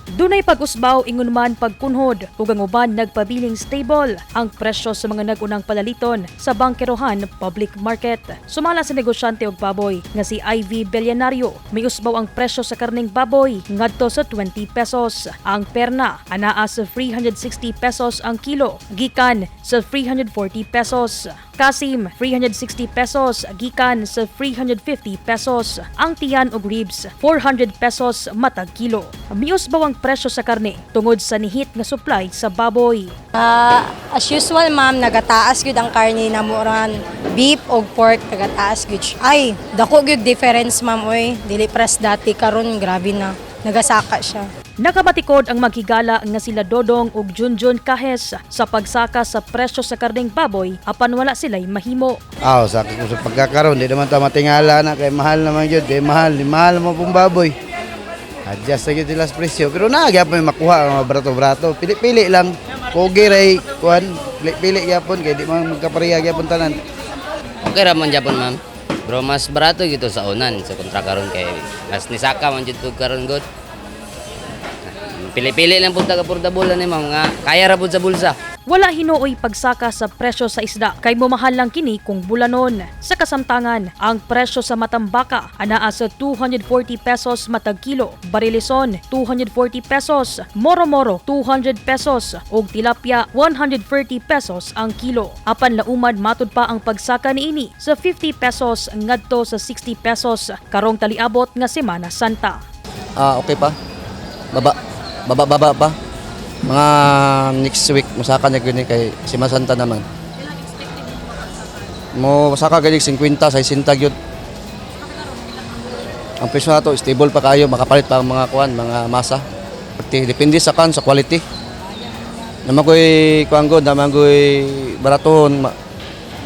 Dunay pag-usbaw ingon man pagkunhod ug ang uban nagpabiling stable ang presyo sa mga nag-unang palaliton sa Bangkerohan Public Market. Sumala sa negosyante og baboy nga si Ivy Bellanario, miusbaw ang presyo sa karning baboy ngadto sa 20 pesos. Ang perna anaa sa 360 pesos ang kilo gikan sa 340 pesos. Kasim 360 pesos gikan sa 350 pesos. Ang tiyan og ribs 400 pesos matag kilo. Miusbaw ang presyo sa karne tungod sa nihit nga supply sa baboy. Ah, as usual, ma'am, nagataas gyud ang karne na ron. Beef og pork nagataas gyud siya. Ay, dako gyud difference, ma'am, oy. Dili pres dati, karon grabe na. Nagasaka siya. Nakamatikod ang maghigala nga sila Dodong ug Junjun Kahes sa pagsaka sa presyo sa karneng baboy apan wala sila'y mahimo. Ah, sa ko sa pagkakaroon, di naman ta matingala na kay mahal naman yun, kay mahal, di mahal mo pong baboy. Adjust sa gyud sila sa presyo, pero naa gyapon may makuha ang mga barato-barato. Pili-pili lang. Pogi ray kuan, pili-pili gyapon kay di man magkapareha gyapon tanan. Okay ra man japon, ma'am. Bro, mas barato gitu sa unan sa kontra karon kay mas nisaka man jud pud karon gud. Pili-pili lang pud taga affordable ni, ma'am, nga kaya ra pud sa bulsa. Wala hinuoy pagsaka sa presyo sa isda kay momahal lang kini kung bulanon. Sa kasamtangan, ang presyo sa matambaka anaa sa 240 pesos matag kilo, barilison 240 pesos, moro-moro 200 pesos ug tilapia 130 pesos ang kilo. Apan lauman matud pa ang pagsaka niini sa 50 pesos ngadto sa 60 pesos karong taliabot nga Semana Santa. Ah, okay pa. Baba, baba, baba pa. Mga next week, musaka na gyud ni kay Semana Santa naman. Mo saka gani 50 60 gyud. Ang presyo nato stable pa kayo, makapalit pa ang mga kuan, mga masa. Depende sa kan sa quality. Naman ko'y kuan god, naman ko'y baratohon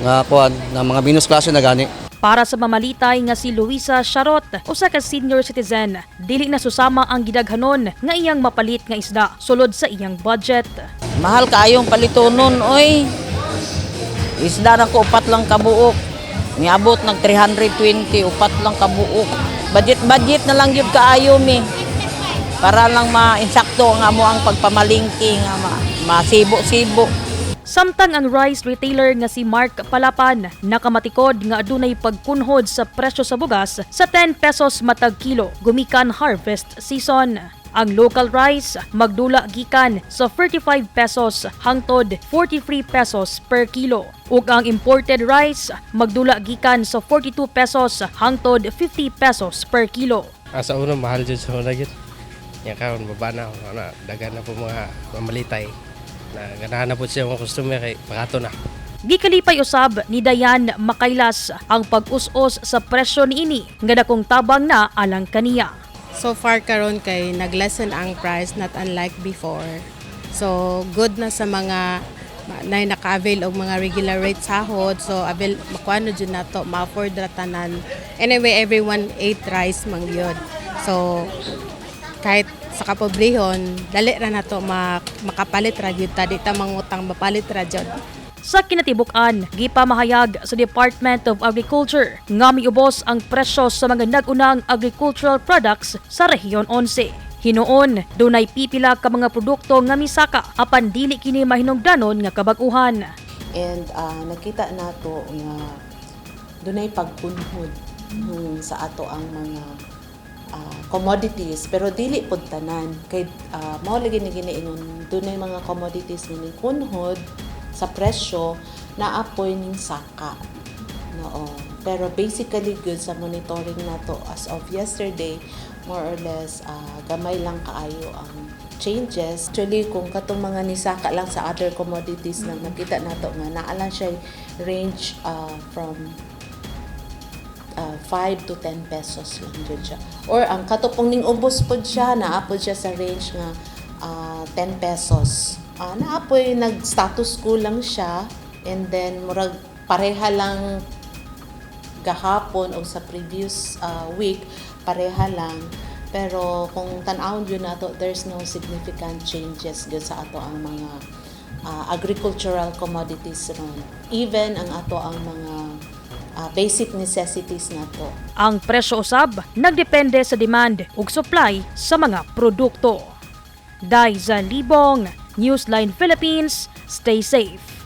nga kuan, na mga minus klase na gani. Para sa mamalitay nga si Luisa Charot, usa ka senior citizen, dili na susama ang gidaghanon nga iyang mapalit nga isda sulod sa iyang budget. Mahal kaayong palitonon, oy. Isda na ko, upat lang kabuok. Niabot nag 320, upat lang kabuok. Budget budget na lang gyud kaayo mi. Para lang ma-insakto ang amo ang pagpamalingki nga masibo-sibo. Samtang ang rice retailer nga si Mark Palapan nakamatikod nga adunay pagkunhod sa presyo sa bugas sa 10 pesos matag kilo gumikan harvest season. Ang local rice magdula gikan sa 35 pesos hangtod 43 pesos per kilo. Ug ang imported rice magdula gikan sa 42 pesos hangtod 50 pesos per kilo. Ah, sa una mahal jud sa una jud. Nya karon baba na na dagan na po mga mamalitay. Na ganahan na po siya mga customer kay barato na. Gikalipay usab ni Dayan Makailas ang pag-us-os sa presyo niini nga dakong tabang na alang kaniya. So far karon kay nag-lessen ang price, not unlike before. So good na sa mga na naka-avail og mga regular rate sahod. So avail makuano jud nato, ma-afford ra tanan. Anyway, everyone ate rice man gyud. So kahit sa kapobrehon, dali ra nato makapalit ra gyud ta, di ta mangutang, mapalit ra jud. Sa kinatibuk-an, gipamahayag sa Department of Agriculture nga miubos ang presyo sa mga nag-unang agricultural products sa Rehiyon 11. Hinuon, dunay pipila ka mga produkto nga misaka apan dili kini mahinungdanon nga kabag-uhan. And nakita nato nga dunay pagkunhod sa ato ang mga commodities, pero dili pud tanan kay mao lagi ni giniingon dunay mga commodities nga ning kunhod sa presyo, naa poy ning saka, no. Pero basically good sa monitoring nato as of yesterday, more or less gamay lang kaayo ang changes. Actually, kung katong mga nisaka lang sa other commodities lang, nakita nato nga naa lang siya range from 5 to 10 pesos lang jud siya. Or ang kato pong ning ubos pod siya, naa pod siya sa range nga 10 pesos. Naa poy nag status quo lang siya and then murag pareha lang gahapon o sa previous week, pareha lang. Pero kung tan-awon yun nato, there's no significant changes gyud sa ato ang mga agricultural commodities ron, even ang ato ang mga basic necessities nato. Ang presyo usab nagdepende sa demand ug supply sa mga produkto. Daiza Libong, Newsline Philippines, stay safe.